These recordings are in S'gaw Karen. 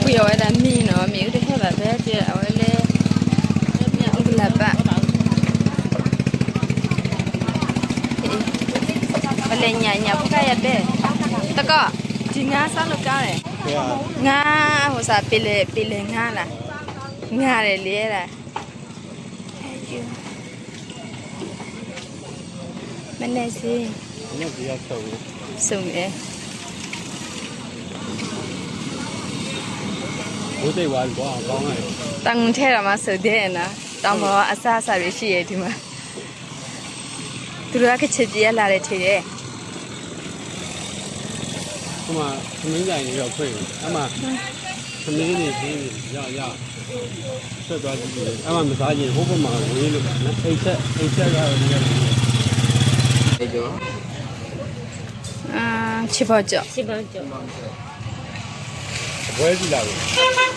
ပှ့ၤအီၤဝဲဒၣ်မ့ၤနီၤ, မ့ၣ်အူတဟဲဘၣ်ဖဲအဝဲလၢ ကလၢၤဘၣ်, ပလဲၤညၣ်ညၣ်ဖိကါယၤတဲ, တကီၢ်, ဒ်ငါစးလိကါလဲၣ်, ငါ, ဟိစး ပလဲၤ ပလဲၤငါလၢ်, ငါဒီးလံဒၣ် မ့ၢ်န့ၣ်စ့, ဆိၣ်မဲ, တၢ်ငူထဲဒီးမၤဆိၣ်ဒဲနီၤ, တၢ်မၤအစၢ်အစၢ်ရ့ၣ်ဆံယဲၢ်တုၤမး, တုၤလၢကဆဲးပျံၤအလၢ်လဲၣ်ထံၣ်ဒဲး အမ ထမင်းဆိုင်တွေတော့ဖွင့်ပြီ။ အမ ထမင်းတွေဟင်းတွေရောက်ရအောင်။ ဆက်သွားကြည့်ကြည့်လေ။ အမ မစားချင်ဘူး ဟိုဘက်မှာဝေးလို့ပါနော်။ အိမ်ဆက် အိမ်ဆက်ရတော့လည်း အဲကျော်။ အာ ချစ်ပေါင်းကျော်။ ချစ်ပေါင်းကျော်။ အပွဲစီလာပြီ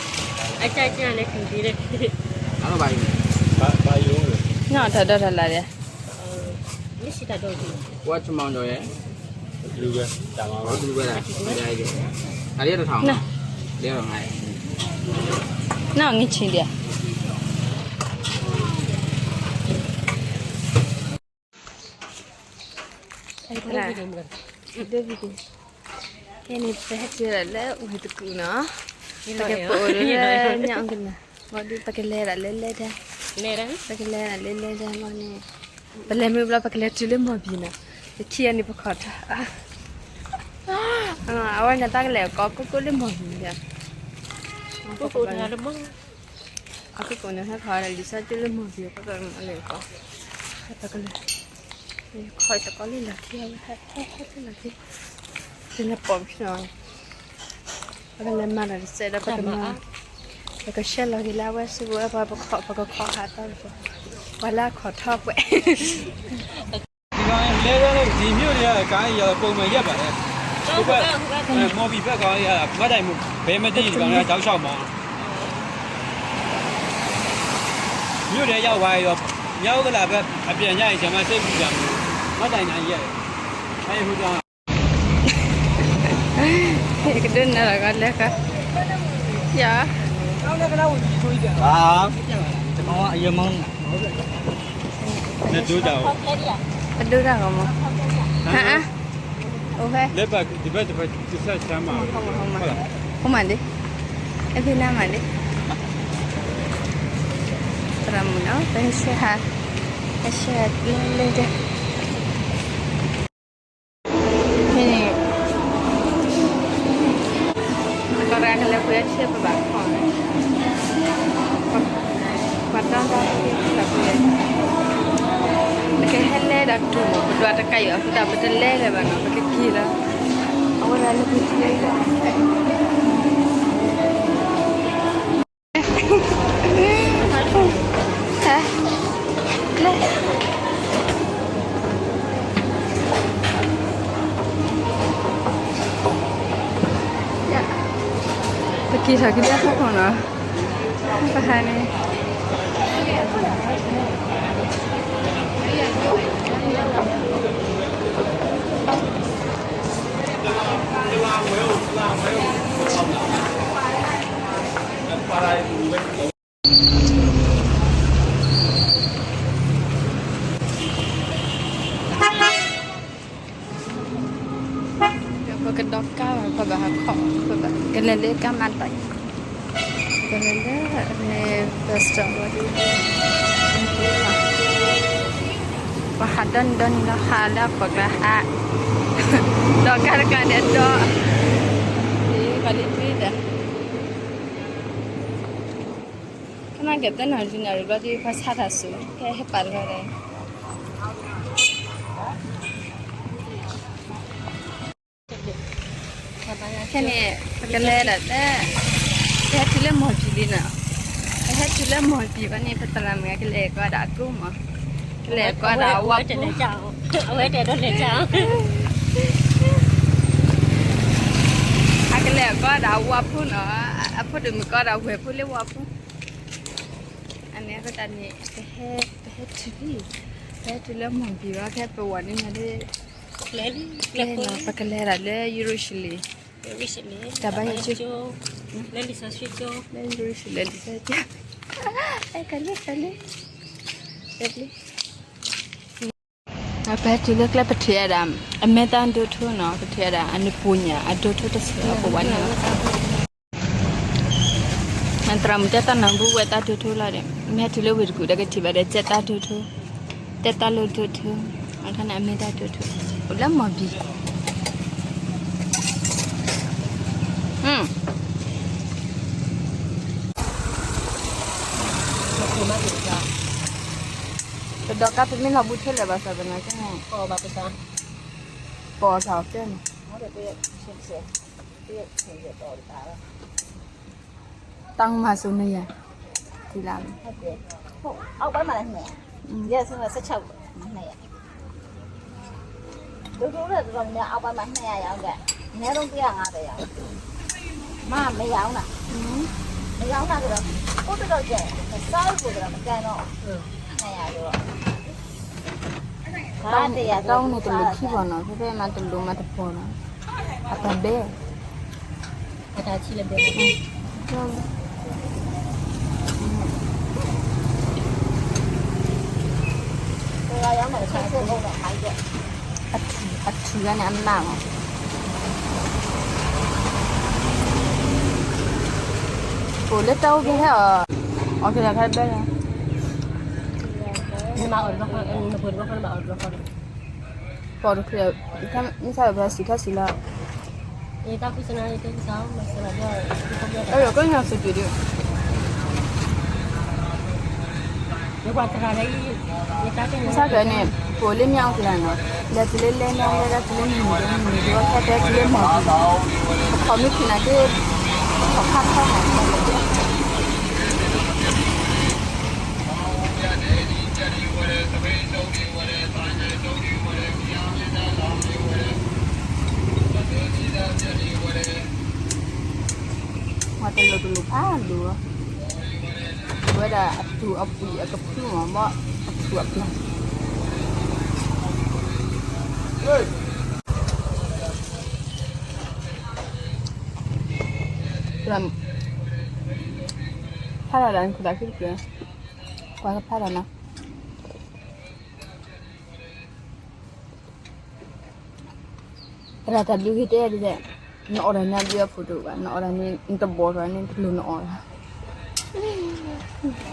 ။ အကြကြလည်းခင်ဗျာ။ အဲ့တော့ဘာယူလဲ။ ဘာ ဘာယူလဲ။ နော် တော်တော်လာတယ်။ မရှိတာတော့ဘူး။ ကိုကချင်ပေါင်းကျော်ရဲ့ လူပဲ တမဝဲလူပဲလား။ အလေးတစ်ထောင်နော်။ လေးတော့ငါ့။ နော် ငါ့ချင်တယ်။ အဲ့ဒါ ဒိဗီဒိ ဟဲန့ၣ် ပဟဲတုၤလၢဝ့ၢ်တကူၣ်နီၤ, ပကပအိၣ်လၢညါအကနၤ, မ့ၢ်ဒုး ပကလဲၤဒၣ်လၢလဲဒၣ်, ပကလဲၤဒၣ်လၢလဲဒၣ်မ့ၢ်န့ၣ်, ပလဲၤမုၢ်ဘျီ ပကလဲၤတုၤလၢမီၢ်ဘံၣ်နီၤ, ပခံဂၤန့ၣ်ပခီၣ်ထီၣ်, အဝဲန့ၣ်တၢ်ကလဲၤကိးကိးကိးလၢမီၢ်ဘံၣ်န့ၣ်, ကိးကိးတဂၤလၢမီၢ် အခိၣ်ကိးန့ၣ် ဟဲခီလၢလံာ်စီဆှံလၢမီၢ်ဘံၣ်အဃိသတး အလဲၤကိး, ပကလဲၤ, ခီတကိးလၢလီၢ်ခံ အဝဲဟဲထီၣ်ဟဲထီၣ်လီၢ်ခံ, ပလဲၤပိာ်ပနီၤ, ပကလဲၤမၤတၢ်တစဲးဒီး ပကမၤ, ပကဆှၢလီၤက့ၤလၢအဝဲစုကဝဲၤ ပှၤပခီၣ် ပကခီၣ်ဟးသီတပှဲၤ, ပှၤလၢအခီၣ်ထီၣ်ပှဲၤ လဲဝဲလၢ ဒီမြို့တွေက ကားကြီး ပုံမှန်ရပ်ပါတယ်။ ဟိုဘက် ဟိုဘက် အဲ မော်ဘီဘက် ကားကြီး အဲဒါ မတ်တိုင် ဘဲမတီ ဒီကောင်က တောက်လျှောက်မောင်း။ မြို့ထဲရောက်သွားပြီးတော့ မြောက်ဥက္ကလာဘက် အပြန်ကြရင် ဆရာမ စိတ်ပူစရာမလိုဘူး။ မတ်တိုင်နားကြီးရတယ်။ အဲဒီ ဟိုကောင် ကဒိၣ်နၢ်လီၤကလဲၤခါ, ယၤ ဘာ ကျွန်တော်ကအရင်မောင်း အဒိဒၣ်ဂီၤမး, ဟါ, အိၣ်ဖဲ လက်ပါ ဒီဘက်တစ်ဖက် တစ်ဆက်ဆမ်းပါ ဟုတ်ပါ ဟုတ်ပါ ဟုတ်ပါ ဟုတ်ပါ ဟုတ်ပါလေ, အဖေနားမှာလေ, ပရမုန်နော် ပဲရှဲဟာ ပဲရှဲဟာ လဲလဲတဲ့ ဟဲ့, ပကရၢကလဲၤပှ့ၤအဆၢပဘၣ်ခီၣ်န့ၣ်, ပှၤတီတီလီၤပှ့ၤ, ပကဟဲလဲၤဒီးတူၢ် ပဒွးတကးယိာ်အဃိသတး ပတလဲၤလၢၤဘၣ်နီၤ ပကက့ၤလီၤ, အဝဲဒၣ်လၢပက့ၤ ပက့ၤထီၣ်က့ၤလၢဟီၣ်ခိၣ်နီၤ, ပဟးန့ၣ် ပကဒီးကါဘၣ် ပဘၣ်ဟးခီၣ် ပဘၣ်ကလဲၤလၢကါမၤတၢ်, ကလဲၤလၢ bus stop ဝဲဒၣ်, ပဟးဒီနံၤဒီနံၤလီၤ ဟးလၢအခိၣ်ကျါဟး, ဒီးကါတကျါန့ၣ်ဒီး, ပှၤလၢတံၤဒီး ခမကဲသ့ၣ်နီၣ်ဒုးနီၣ်ရံၣ်ဘျီဒုး ပှၤဆါတၢ်ဆူၣ် ကဲဟဲပာ်လီၤဒီး ခဲန့ၣ် ပကလဲၤဒၣ်လၢ ပဟဲတုၤလၢမီၢ်ဘံၣ်လံနီၤ, ပဟဲတုၤလၢမီၢ်ဘံၣ်ဘၣ်န့ၣ် ပသရၣ်မုၣ်ကလဲၤကိးဒၣ်အကူမး, ကလဲၤကိးဒၣ်အဝၤဖိ အဝဲတဲလဲၤကၢ်, အကလဲၤကိးဒၣ်အဝၤဖိနီၤ, အဖိဒိၣ်မုၣ်ကိးဒၣ်ဝဲၢ်ဖိလၢဝၤဖိ, အန့ၣ်အဃိသတးန့ၣ် ပဟဲ, ပဟဲတုၤလံ, ပဟဲတုၤလၢမီၢ်ဘံၣ်ဘၣ် ဖဲပဝဲန့ၣ်ဒီး ပကလဲၤဒၣ်လၢယရူၤၡလ့ၣ် တၢ်ဘါယွၤကၠိ, လၢလံာ်စီဆှံကၠိ, လၢလံာ်စီဆှံ, လၢလံာ်စီဆှံ, အဲ ကလံ ကလံ, ကလံ. ပဟဲတုၤလၢကျဲ ပထံၣ်ဝဲဒၣ် အမဲာ်သၣ်ဒိၣ်ထူနီၤ, ပထံၣ်ဝဲဒၣ် အနၢ်ပူၤညါ အဒိၣ်ထူတစဲး အပူၤဘၣ်န့ၣ်လီၤ. သရၣ်မုၣ်တဲတၢ်နၢ်ပူၤဝဲသၣ်ဒိၣ်ထူလီၤဒီး မ့ၢ်ဟဲတုၤလၢဝ့ၢ်တကူၣ်ဒီး ကထံၣ်ဘၣ်ဒီး ကဲသၣ်ဒိၣ်ထူ, တဲသၣ်လိၣ်ဒိၣ်ထူ, အခါန့ၣ် အမဲာ်သၣ်ဒိၣ်ထူ, အိၣ်လၢမီၢ်ဘံၣ်. ပဒီကါ ပမ့ၢ်လီၤဘူးထဲလဲၣ်ဘၣ်ဆၣ်သနာ်က့န့ၣ်, ပိာ်ထီၣ်ကဲန့ၣ်, တၢ်မၤစူၤန့ၣ်ယၤ, ထံလၢ်, တၢ်န့ၣ်တလိၣ်ခံဘီနီၤ, ဖဲဖဲမၤတလိၣ်မၤတပီၤနီၤ, အတၢ်ဘဲ အထံၣ်ဂၤန့ၣ်အမးမး, အိၣ်လၢတၢ်အိၣ်ဖဲဟဲအီၤ, အီၣ်က့ၤတၢ်ခါဘဲလီၤ, ပီၣ်တချုး, မ့ၢ်ဆါဘၣ်စံးထီၣ်စံးလီၤ, အဲၣ်ဒိးကညီစံးပျ့ၤဒုး, မ့ၢ်ဆါကဲန့ၣ်, ပအိၣ်လၢမ့ၢ်အီၣ်က့ၤတၢ်နီၤ, လဲၤတုၤလၢလဲၣ်န့ၣ် လဲၤဒၣ်တုၤလၢမုၢ်နံၤဒိၣ်မုၢ်နံၤဒိၣ် ခဲတဲတုၤလၢမီၢ်ဘံၣ်, ပခီၣ်မ့ၢ်ထံၣ်နာ်က့, ပခီၣ်ဖးထီၣ်နာ်က့ မၤတလိၣ်တလိၣ်ဖးဒိၣ်, ဝဲဒၣ်အထူၣ်အပှံၤအကဖုမး, ဘၣ်အထူၣ်အပှံၤ, ဖးဒိၣ်ဒၣ်န့ၣ် ခိၣ်သးခုတက့ၢ်, ကွၢ်ကဖးဒိၣ်နီၤ. သရၣ်တၢ်ဘျုးဂ့ၤတဲဒ်လဲၣ်, နအီၣ်တၢ်န့ၣ်ဘျုးအဖိတအိၣ်ဘၣ်, နအီၣ်တၢ်န့ၣ် နတဘီၣ်ထီၣ်န့ၣ် တလိၣ်နအီၣ်ဘၣ်, အ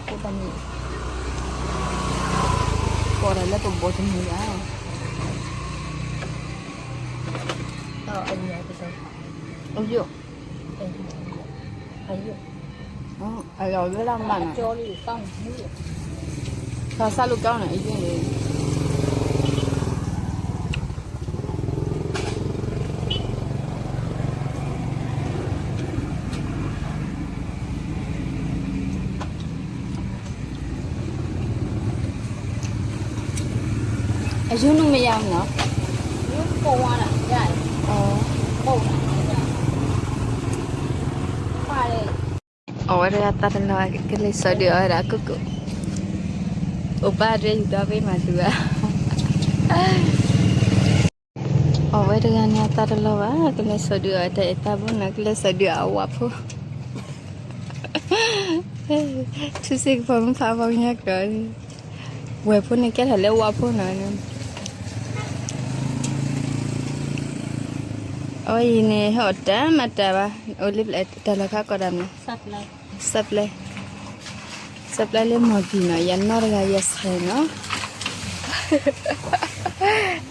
ဃိသတးန့ၣ် ပအီၣ်တၢ်လၢပဘီၣ်တမုာ်ဘၣ်, အယိာ် အယိာ် အယိာ်လၢလၢမးနီၤ, ပှၤစၢ်လိာ်ကီးနီၤ အယိာ်န့ၣ်, အယိာ်နုာ်မ့ၢ်ယါနီၤ, အီၣ်ဝဲတဂၤသးတလီၤ ကလဲၤစိာ်ဒုးအီၣ်ဝဲဒၣ်ကိၣ်ကိၣ်, အိၣ်ပၢ်ဒွဲယူၤဒီဘ့ၣ်မၤတုၤဧါ, အီၣ်ဝဲတဂၤန့ၣ်အသးတလီၤဘၣ် ကလဲၤစိာ်ဒုးအီၣ်တၢ်အဲၣ်တၢ်ဘိနီၤ ကလဲၤစိာ်ဒုးအီၣ်အဝၣ်ဖိ, ထူစ့ၢ်ကီးပှၤမုၢ်ဖးပှၤကညီကျိာ်, ဝဲၢ်ဖိန့ၣ်ကဲထီၣ်လၢဝၣ်ဖိနီၤ, အဝဲအံၤန့ၣ် ဟဲအီၣ်တၢ်မၤတၢ်ဘၣ်, အိၣ်လၢတၢ်လီၢ်ခါကိးဒၣ်မ့ၢ် supply, supply လၢမီၢ်ဘံၣ်နီၤ ယနီတဂၤယဆဲးနီၤ,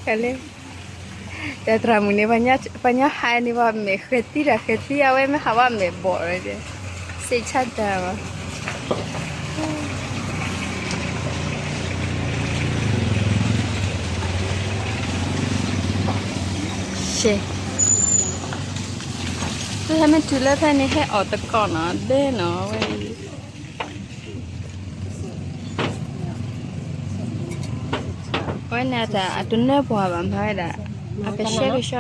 ကလဲၤ တၢ်သရၣ်မုၣ်န့ၣ် ပှၤညီဟးန့ၣ် ပှၤမဲာ်ဃဲၤသံတၢ်ဃဲၤသံ အဝဲမ့ၢ်ဟးဘၣ်မဲာ်ဘီၣ်လီၤ, စ့းဆၣ်တၢ်ဘၣ်, ရှဲ, သုဟဲမ့ၢ်တုၤလၢဖဲန့ၣ် ဟဲအီၣ်သကိးနီၤ ဒဲနီၤဝဲအံၤ အဝဲန့ၣ်တၢ်အတနၢပှၤဘၣ် မၤဝဲဒၣ် အကဆှဲကဆှ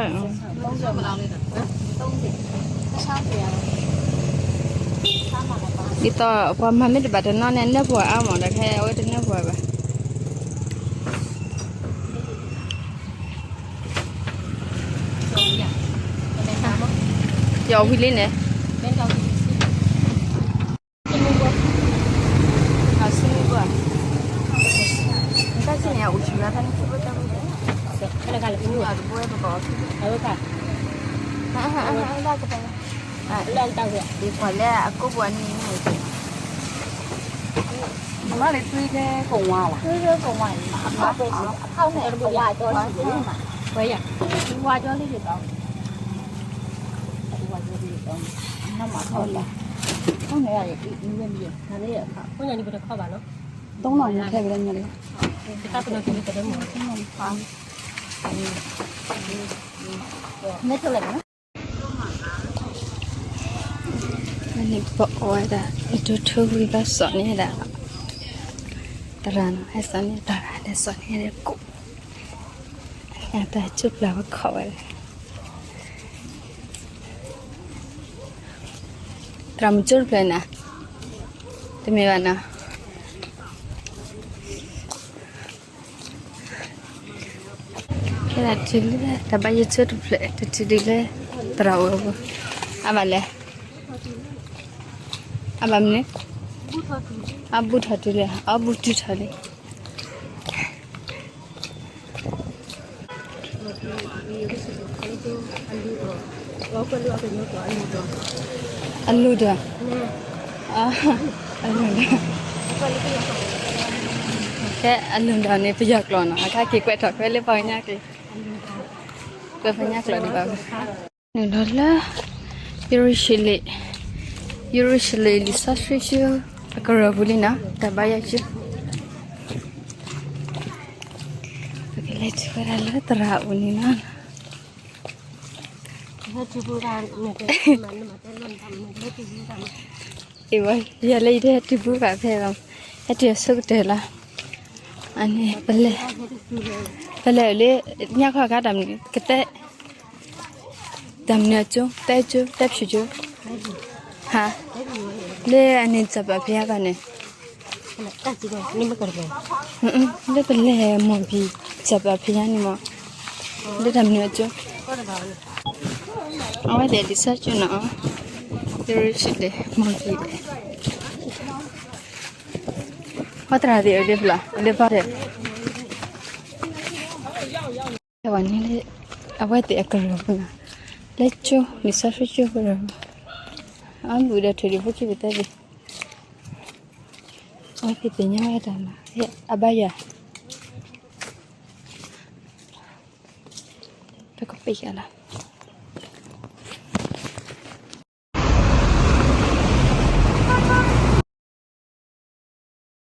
ီ, ဒ်သိးပှၤမၤမ့ၢ်တဘၣ်တနီၤန့ၣ် နၢပှၤအါမး တၢ်ခဲအံၤအဝဲတနၢပှၤဘၣ်. ယအီၣ်ဝံၤလံန့ၣ်, အဆူမုၢ်ဘၣ်, နတၢ်စံၣ်န့ၣ်အအိၣ်ဆူၣ်လၢဖဲန့ၣ် အတဘိဝဲပကအီၣ်ဆူၣ်, ဒ်ပှၤလၢအကိၢ်ပူၤအနံၤန့ၣ်, မ့ၢ်လၢတွံဖဲကဝါလီၤ, တွံဖဲကဝါန့ၣ်, ဝါကၠီလံ, ဝါကၠီလံ, ဝါကၠီလံ, နမၤထီၣ်လီၤ, ဖဲန့ၣ်, ဖဲန့ၣ်ပတခီဘၣ်နီၤ, သုံးလောက်နဲ့ထည့်ပေးလိုက်မယ်လေ, တခါပနီၤက့ၤကတဲမ့ၢ်, မ့ၢ်ထီၣ်လဲၣ်နီၤ, မ့ၢ်န့ၣ်ပအီၣ်ဝဲဒၣ်အဒိထိဝံၤဘၣ်စီၤန့ၣ်ဒၣ်, တရၤနီၤ ဟဲစီၤန့ၣ်တရၤ လဲၤစီၤန့ၣ်ဒၣ်ကိၣ်, အတၢ်ကၠိပျၢ်ဝဲခီၣ်ဝဲဒၣ် သရၣ်မုၣ်ကၠိတဖျၢၣ်နၤ, တမ့ၢ်ဘၣ်နီၤ, ဖဲဒၣ်တုၤလၢတၢ်ဘါယွၤကၠိတဖျၢၣ် တတုၤဒ်လၢ သရၣ်အိၣ်အပူၤ, အဘၣ်လဲၣ်, အဘၣ်မနုၤ, အဘူၣ်ထီၣ်တုၤလၢ အဘူၣ်တုၤထီၣ်လံ အလိၣ်ဒီး, အလိၣ်ဒီး, ဖဲအလိၣ်ဒီးန့ၣ် ပယီၤကျိာ်နီၤ, အခါက့ၤကွဲးထီၣ်ခွဲလၢပှၤကညီကျိာ်, ကွဲးပှၤကညီကျိာ်ဒံးဘၣ်, နုာ်လီၤလၢ ယရူၤၡလ့ၣ်, ယရူၤၡလ့ၣ်လံာ်စီဆှံကၠိ အကရၢၢ်ပူၤလံနီၤ, တၢ်ဘါယွၤကၠိ, ပကလဲၤတုၤဝဲဒၣ်လၢသရၣ်အအိၣ်န့ၣ်နီၤ. အ့ ယၤလၢယတဟဲတုၤဘူးဘၣ်ဖဲဘၣ်, ဟဲတုၤအဆိကတၢၢ်လီၤ. အန့ၣ် ပလဲၤ, ပလဲၤလၢ ညၣ်ခီၣ်ခါတၢ်မနုၤ ကတဲ, တၢ်မနုၤအကၠိ တဲကၠိ တဲဖျူးကၠိ, ဟါ, လၢအန့ၣ် စီၤပၤဖယါဘၣ်န့ၣ် လၢပလဲၤမီၢ်ဘံၣ် စီၤပၤဖယါန့ၣ်မီၢ်, လၢတၢ်မနုၤအကၠိ, အဝဲသ့ၣ်လံာ်စီဆှံကၠိနီၤ, ယရူၤၡလ့ၣ်မီၢ်ဘံၣ်, ပှၤသရၣ်သ့ၣ်အိၣ်လၢဖဲလဲၣ်, အိၣ်လၢဖဲလဲၣ်, ဝဲန့ၣ်လၢ အဝဲသ့ၣ်အကရၢၢ်ပူၤနီၤ, လၢကၠိ လံာ်စီဆှံကၠိကရၢၢ်ပူၤ, အဘူးဒီးထုးဒံးဖိခံပသၢဘ့ၣ်, အဝဲသ့ၣ်သ့ၣ်ညါဝဲတၢ်နီၤ, အဘါယွၤ, ပကပ့ၤကလီၤ.